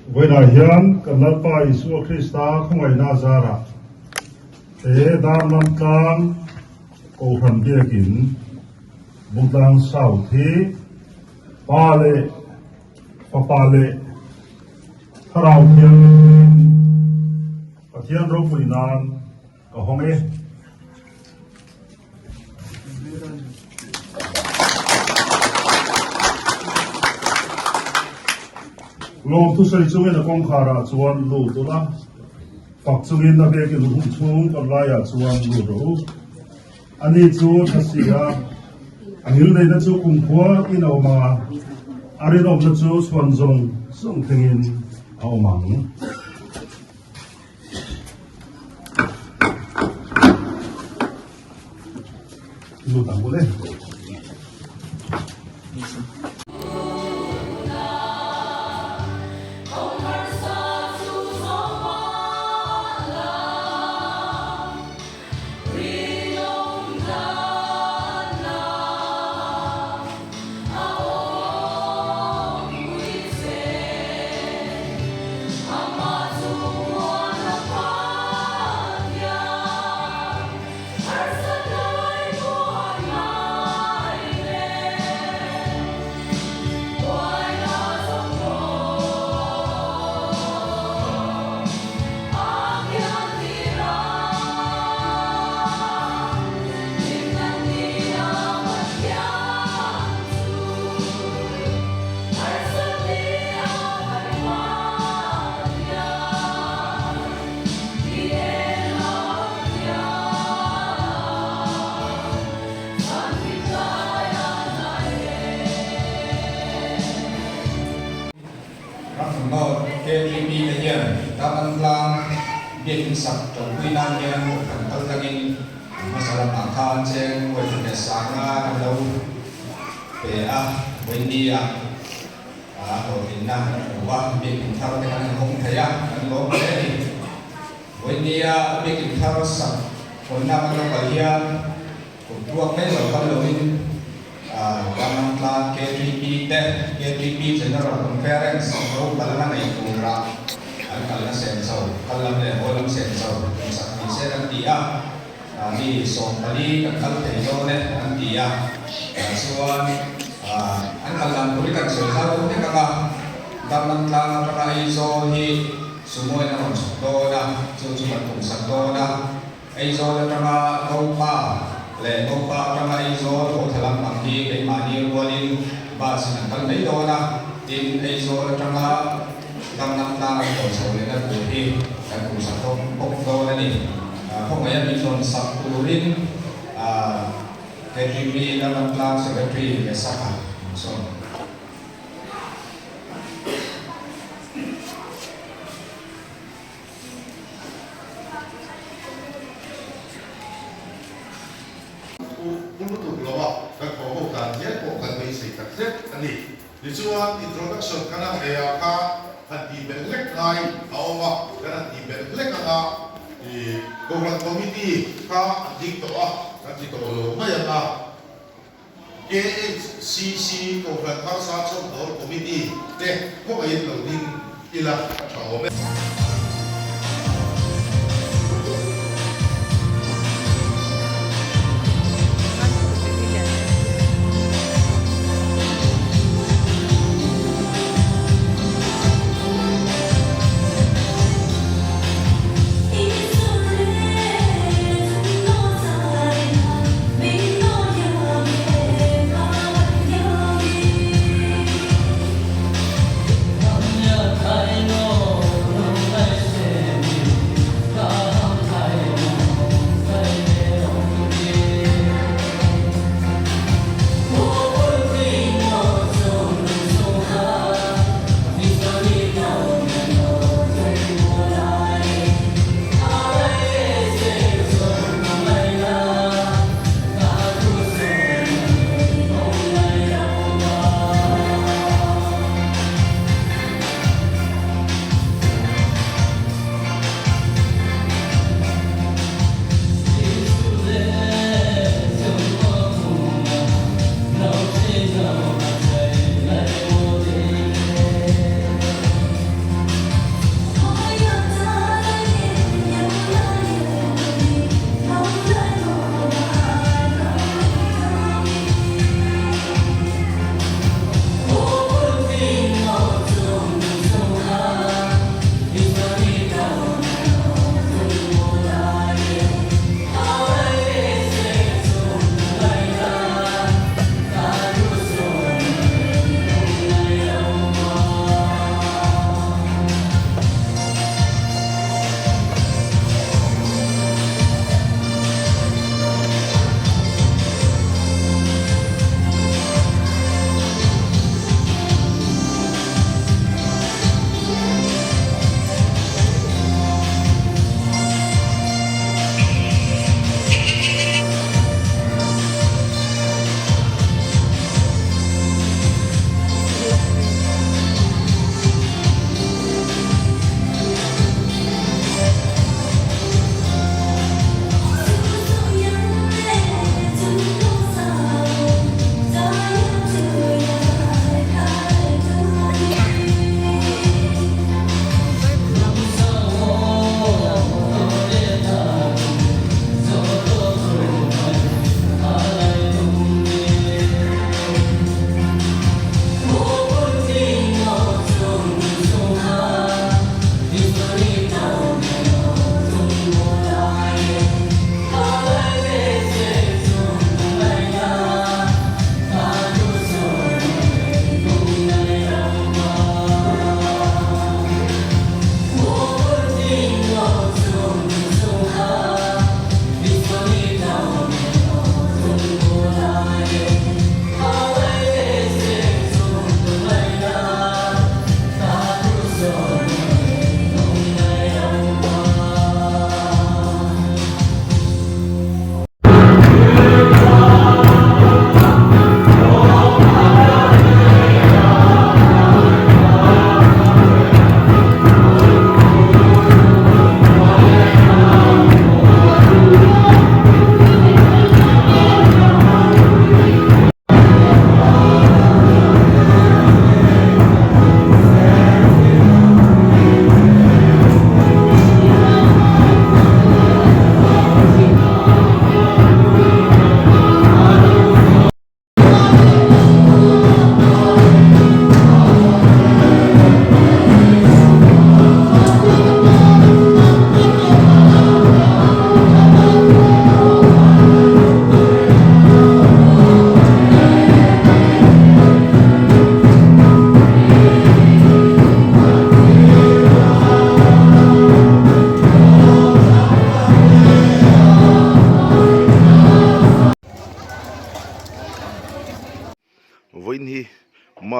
Vawiinah hian kan Lalpa Isua Krista khawngaihna a zarah he Darlam tlang Kohhran biakin Bungtlang South hi Pa leh Fapa leh Thlarau Thianghlim Pathian ropui nan Ka hawng e. Lawm thusawi chungin a kawngkhar ah chuan lut ula, fak chungin a biakin hum chhung kan laiah chuan lut rawh u. Ani chu tha si a, a ngilneihna chu kumkhua in a awm a, a rinawmna chu chhuan zawng zawng thlengin a awm ang. Lut ang ule. Ramthangnaw KTP te hian Daman tlang biakin sak tanpui nan hian kohhran kal tlangin hmasa lamah khan cheng uaithla leh sanga kan lo pe a, vawinia a hlawhtlinna kan hmu a, biakin thar te kan han hawng thei a, kan lawm hle a ni. Vawinia biakin thar sak hawnna kan lo kal hian Kum tuak mai lo kal loin Daman tlang KTP te, KTP General Conference ro kalna nei turah an kalna sen chho, kal lam leh haw lam sen chho tumsak ni se an ti a, mi 14 kan kal thei dawn e an ti a, chuan an kal dan tur hi kan sawi zau deuh hlek ang a, Daman tlang atanga Aizawl hi Sumo in a rawn chhuk dawn a, chu chu kan tumsak dawn a. Aizawl atanga Ngopa leh Ngopa atanga Aizawl haw thla lam ang hi keimahni rualin bus in an kal mai dawn a, tin Aizawl atanga Gangnam tlang an haw chho lehna tur hi kan tumsak bawk bawk dawn a ni. Khawngaih a min rawn sak turin KTP Gangnam tlang Secretary Mesaka an sawm. Thu lutuk lo a, kan thawh ho dan zel pawh kan beisei tak zet a ni. Tichuan introduction kan han nei ah khan han tih belh hlek ngai a awm a, kan han tih belh hlek ang a, ih Kohhran Committee kha an ding tawh a, kan ti tawh lo mai ang a. KHCC Kohhran Harsa Chhawmdawl Committee te khawngaihin lo ding ila a tha awm e.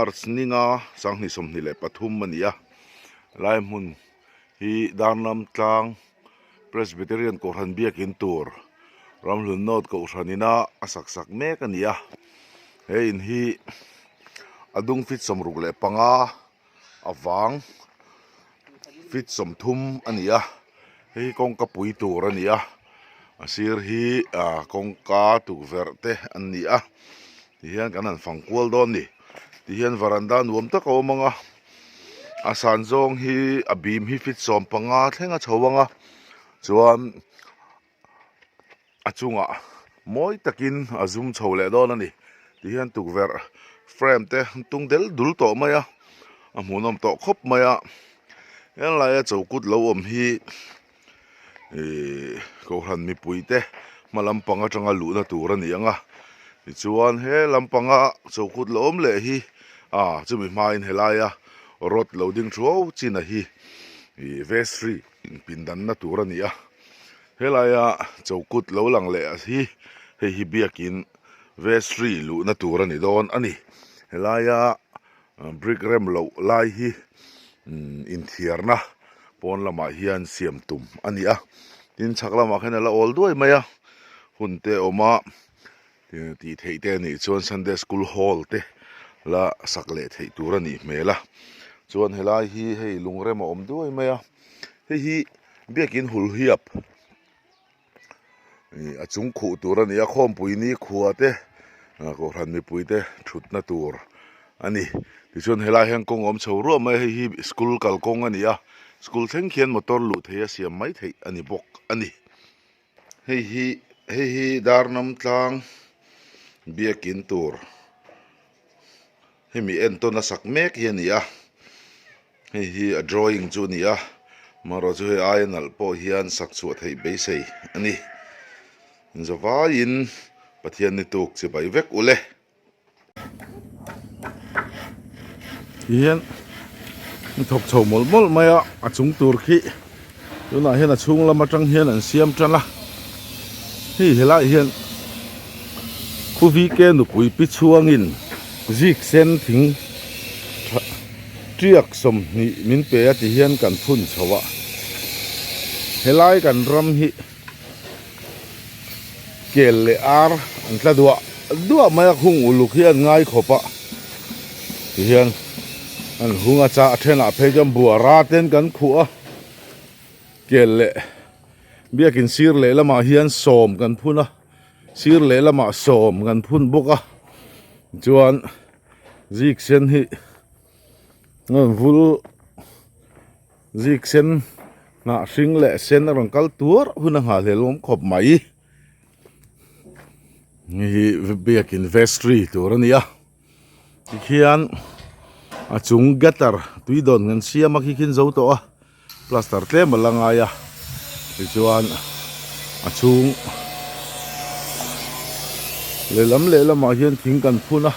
March ninga 2023 a ni a, lai hmun hi Darnam tlang Presbyterian Kohhran biakin tur Ramhlun North Kohhran ina a sak sak mek a ni a, he in hi a dung feet 65 avang feet 30 a ni a, hei hi kawngka pui tur a ni a, a sir hi ah kawngka tukverh te an ni a tihian kan han fang kual dawn a ni tihian varanda nuam tak a awm ang a a san zawng hi a bim hi feet 15 thleng a chho ang a chuan a chungah mawi takin a zum chho leh dawn a ni tihian tukverh frame te an tung del dul tawh mai a a hmuhnawm tawh khawp mai a helai a chokut lo awm hi ihh kohhran mipui te hma lampang atanga luhna tur a ni ang a tichuan he lampanga chokut lo awm leh hi ah chumi hmain helaia rod lo ding thuau chin a hi ih vestry inpindanna tur a ni a helaia chokut lo lang leh hi hei hi biakin vestry luhna tur a ni dawn a ni helaia brick rem loh lai hi inthiarna pawn lamah hian siam tum a ni a tin chhak lamah khian a la awl duai mai a hun te a awm a tih theih te a nih chuan sunday school hall te la sak leh theih tur a nih hmel a chuan helai hi hei lungrem a awm duai mai a hei hi biakin hulhiap. A chung khuh tur a ni a khawmpui ni khua te kohhran mipui te thutna tur a ni tichuan helai hian kawng a awm chho ruah mai a hei hi school kalkawng a ni a school thleng khian motor luh theih a siam mai theih a ni bawk a ni hei hi hei hi Darnam tlang biakin tur hemi entawn a sak mek hi a ni a. Hei hi a drawing chu a ni a, amaherawh chu hei aia nalh pawh hian sak chhuah theih beisei a ni. Inzavaiin Pathian ni tuk chibai vek ule. Tihian an thawk chho mawlh mawlh mai a, a chung tur khi tunah hian a chhung lam atang hian an siam tan a, hei helaiah hian Khuvike nupui pi chhuangin zik sen thing tha. Tiak 20 min pe a ti hian kan phun chho a, helai kan ram hi kel leh ar an tla duah duah mai a, khung uluk hi an ngai khawp a ti hian an hung a chah thenah phei chuan buara ten kan khuh a, kel leh biakin sir lehlamah hian 10 kan phun a, sir lehlamah 10 kan phun bawk a chuan. Zik sen hi a vul zik sen hnah hring leh sen a rawn kal tuar hun a nghahhlel awm khawp mai hei hi biakin vestry tur a ni a tikhian a chung gutter tui dawn kan siam a khi khin zo tawh a. Plaster tlem a la ngai a tichuan a chhung lehlam lehlamah hian thing kan phun a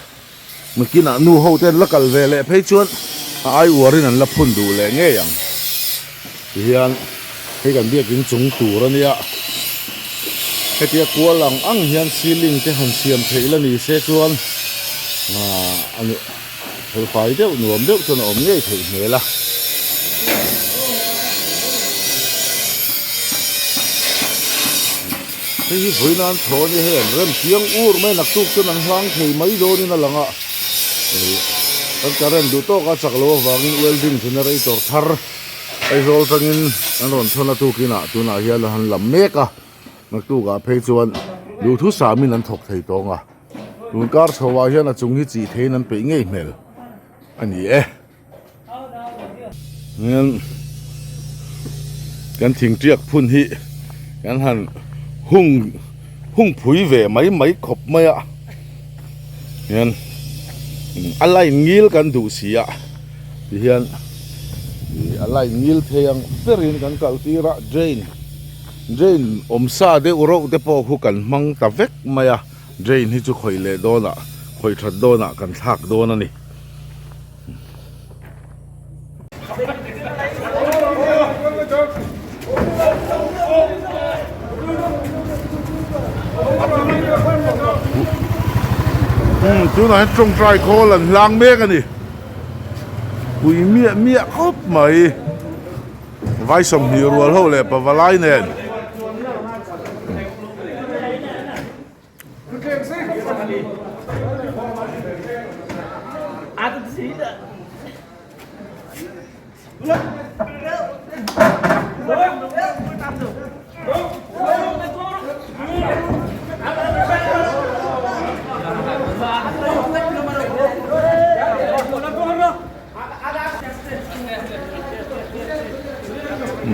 nakinah nu ho te an la kal ve leh phei chuan a ai uarin an la phun duh leh ngei ang tihian hei kan biakin chung tur a nia hetia kual ang ang hian ceiling te han siam theih la ni se chuan ah a ni. Hawlfai deuh nuam deuh chuan a awm ngei theih hmel a. Hei hi vawi nan thaw a nia hei an rem chiang ur mai a naktuk chuan an hlang thei mai dawnin a lang a. Kan current duh tawk a chak loh avangin welding generator thar Aizawl tangin an rawn thawn a tukinah tunah hian a han lam mek a. Naktukah phei chuan duhthusamin an thawk thei tawng a. Tun kar chho ah hian a chung hi chih theiin an peih ngei hmel a ni e. Hian kan thingtiak phun hi kan han hung hung phui ve mai mai khawp mai a. Hian a line ngil kan duh si a tihian a line ngil thei ang berin kan kal tir a drain. Drain awmsa deuh reuh te pawh khu kan hmang ta vek mai a, drain hi chu khawih leh dawnah khawih that dawnah kan thlak dawn a ni. Tunah hian tawngtai khawl an hlang mek a ni. Pui miah miah khawp mai. Vai 20 rual ho leh pavalai nen.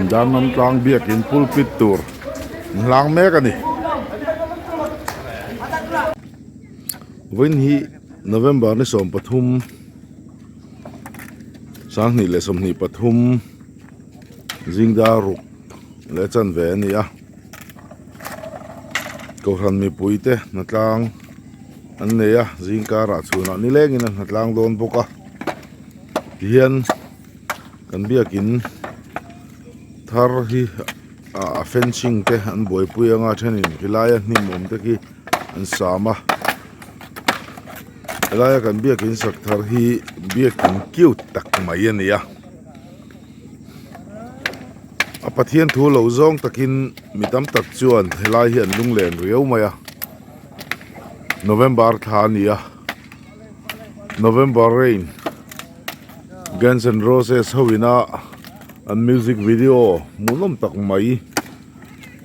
Darnam tlang biakin pulpit tur an hlang mek a ni. Vawiin hi November ni 13 2023 zingdar ruk leh chanve a ni a kohhran mipui te hnatlang an nei a zingkarah chhunah nilengin a hnatlang dawn bawk a tihian kan biakin thar hi ah a fencing te an buaipui anga thenin khilai a hnim awm te khi an sam a helaia kan biakin sak thar hi biakin cute tak mai a ni a a Pathian thu lo zawng takin mi tam tak chuan helai hi an lunglen riau mai a November thla a ni a November rain Guns N Roses ho ina an music video hmuhnawm tak mai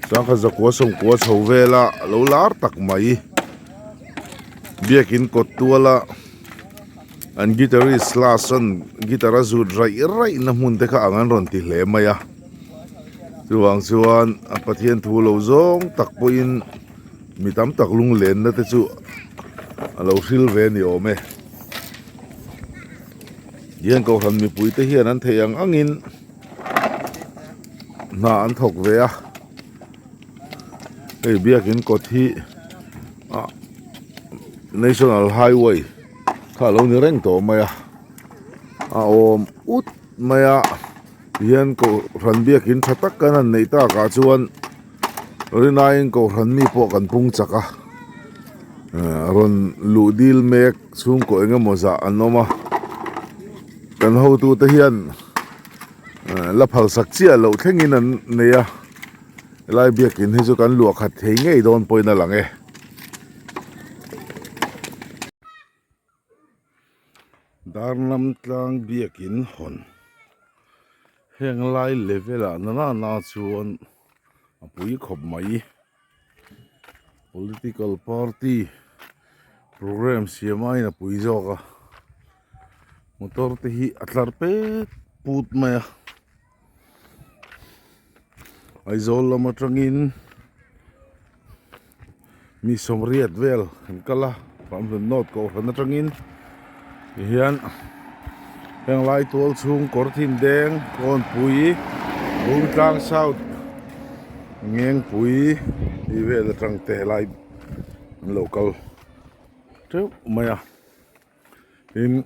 sangkhat zakua sawmkua chho vela lo lar tak mai biakin kawt tuala an guitarist Slash an guitar a zut raih raih na hmun te kha ang an rawn ti hle mai a chuvang chuan a Pathian thu lo zawng tak pawhin mi tam tak lunglenna te chu a lo hril ve a ni awm e. Hian kohhran mipui te hian an theih ang angin hna an thawk ve a hei biakin kawt hi ah national highway kha alo ni reng tawh mai a a awm ut mai a tihian kohhran biakin tha tak kan han neih takah chuan rinaiin kohhran mi pawh kan pung chak a rawn luh dil mek chhungkaw eng emaw zah an awm a kan hotute hian la phal sak chiah loh thlengin an nei a helai biakin hi chu kan luah khat thei ngei dawn pawhin a lang e. Darlam tlang biakin hawn heng lai level ah na na chuan a pui khawp mai. Political party program siam aiin a pui zawk a motor te hi a tlar pet put mai a Aizawl lam atangin mi sawmriat vel an kal a Ramhlun North kohhran atangin tihian heng lai tual chhung kawr thin deng kawnpui Bungtlang South Ngengpui tih vel atang te helai an lo kal teuh mai a tin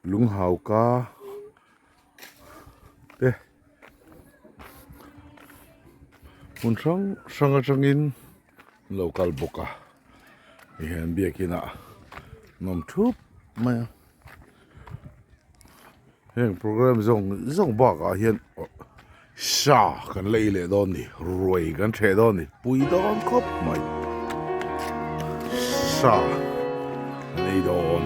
Lunghauka te hmun hrang hrang atangin an lo kal bawk a tihian biakin ah an awm thup mai a heng program zawng zawng bakah hian sa kan la ei leh dawn a ni ruai kan hreh dawn a ni pui dawn khawp mai sa kan ei dawn.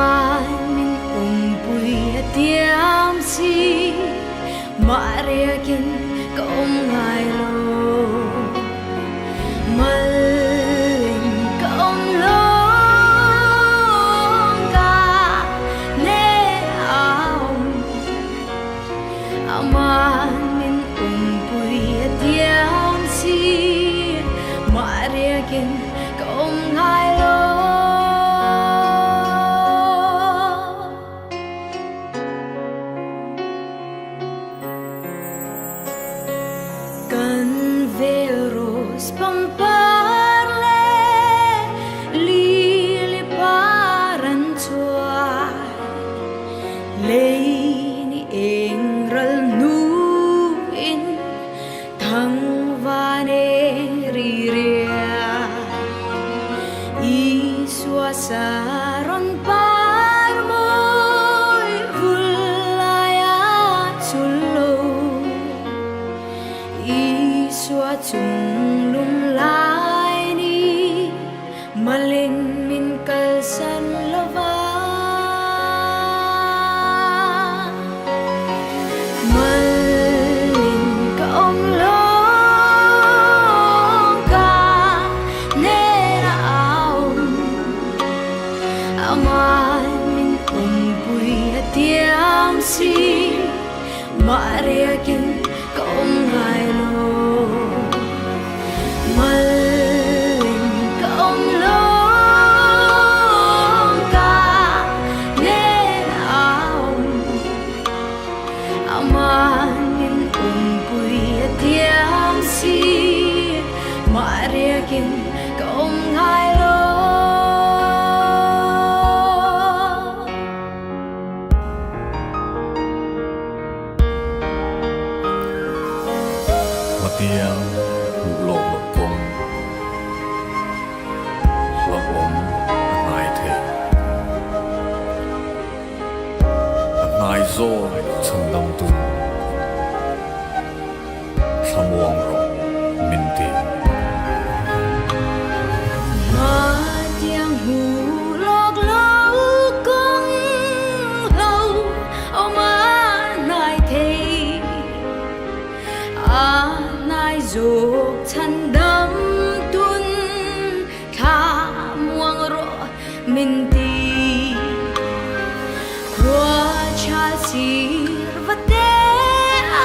Aman min awmpui a tiam si, mah riakin ka awm ngai lo. Malin ka awm lo ka nen a awm. Aman min awmpui a tiam si, mah riakin ka awm ngai lo. Kan vel rose pangpar leh lily par an chhuai, lei ni eng ral hnuin thang van eng ri riai. Isua saron par mawi vul laia chul lo, Isua chung lung lai ni malin min kalsan lova. Malin ka awm lo ka hnenah a awm, Aman min awmpui a tiam si, mah riakin ka awm ngai lo. Malin ka awm lo ka hnenah a awm, Aman min awmpui a tiam si, mah riakin ka awm ngai lo. Hmatiang hmuh lawk loh kawng hlauhawm a hnai thei. A hnai zawn chhandamtu thlamuang rawh min ti. Hmatiang hmuh lawk loh kawng hlauhawm a hnai thei. A hnai zawk chhandam tun thlamuang rawh min ti. Khua tha sir va te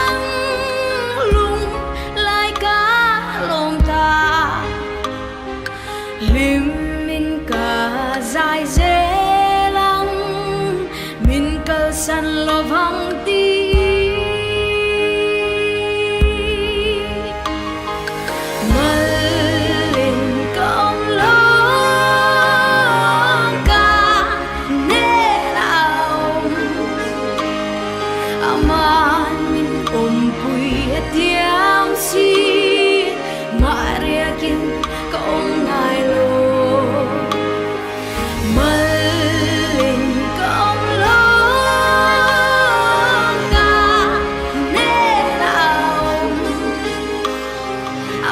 ang lung lai ka lawm ta. Hlim in ka zai zel ang, min kalsan lovang ti. Malin ka awm lo ka hnenah a awm, Aman min awmpui a tiam si, mah riakin ka awm ngai lo. Malin ka awm lo ka hnenah a awm,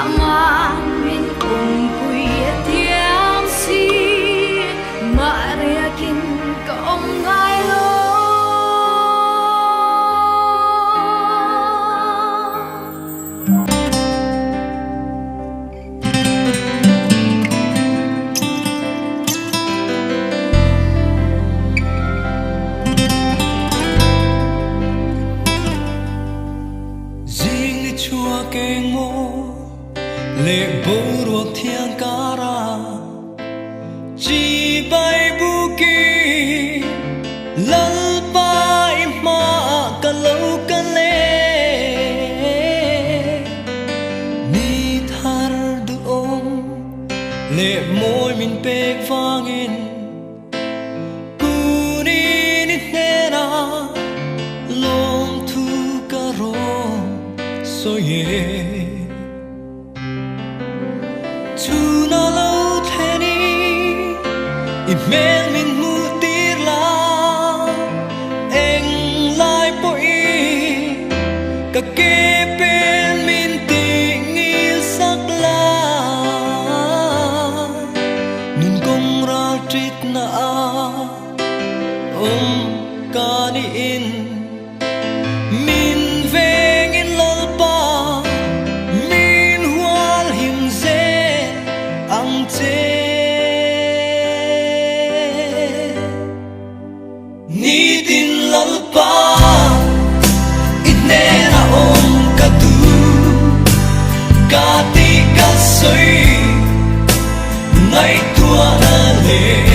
Aman min awmpui a tiam si, mah riakin ka awm ngai lo. Zing ni chhuak eng maw leh boruak thiang kara chi bai buki Lalpa i hmaah ka lo kal e. Ni thar duhawm leh mawi min pek vangin Kunin i hnenah lawmthu ka rawn sawi e. Chhun a lo thlen i, i hmel min hmuh tir la, eng lai pawhin ka ke pen min tih ngil sak la. Nun kawng ral ṭit na ah. awm ka ni in min vengin Lalpa min hual him zel ang che. Nitin Lalpa i hnena awm ka duh, ka tih ka sawi ngaihtuahna leh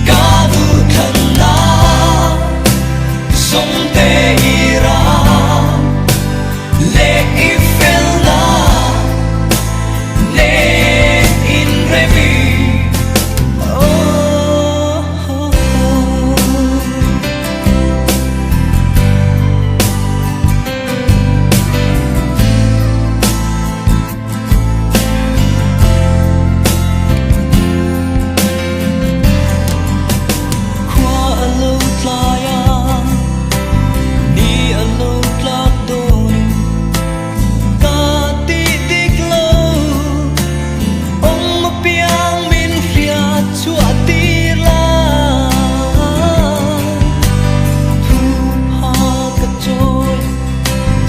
ka duhthlanna zawngte i ram leh i felna nen inremi. Khua a lo tlai a, ni a lo tlak dawnin ka tih dik lo. Awm apiang min hriat chhuah tir la, thu pha ka chawi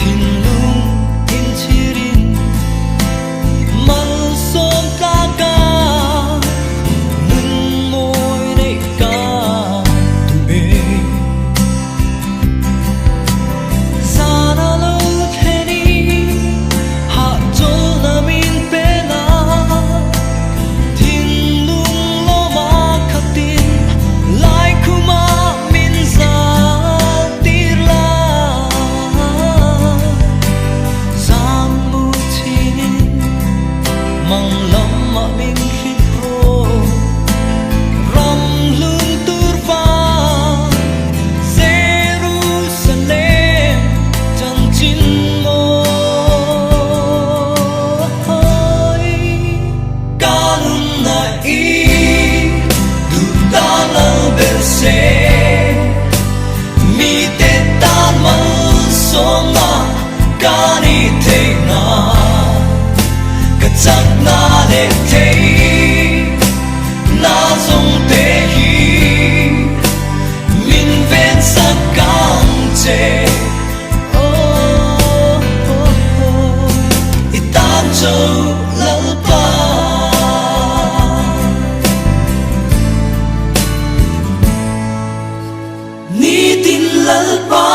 thinlung inchhirin malsawm tlak a nun mawi neih ka duh e. Zan a lo thlen i hahchawlhna min pe la, thinlung lawma khatin laikhuma min zal tir la. Zan mu chinin mang lamah min hrilh rawh, ram hlun tur vang Jerusalem chanchin mawi. Ka nunna i duh tan lal ber se, mite tan malsawmna ka ni theihna, ka chakna leh theihna zawng te hi min ven sak ang che. Oh, oh, oh, i tan cho Lalpa. Nitin Lalpa.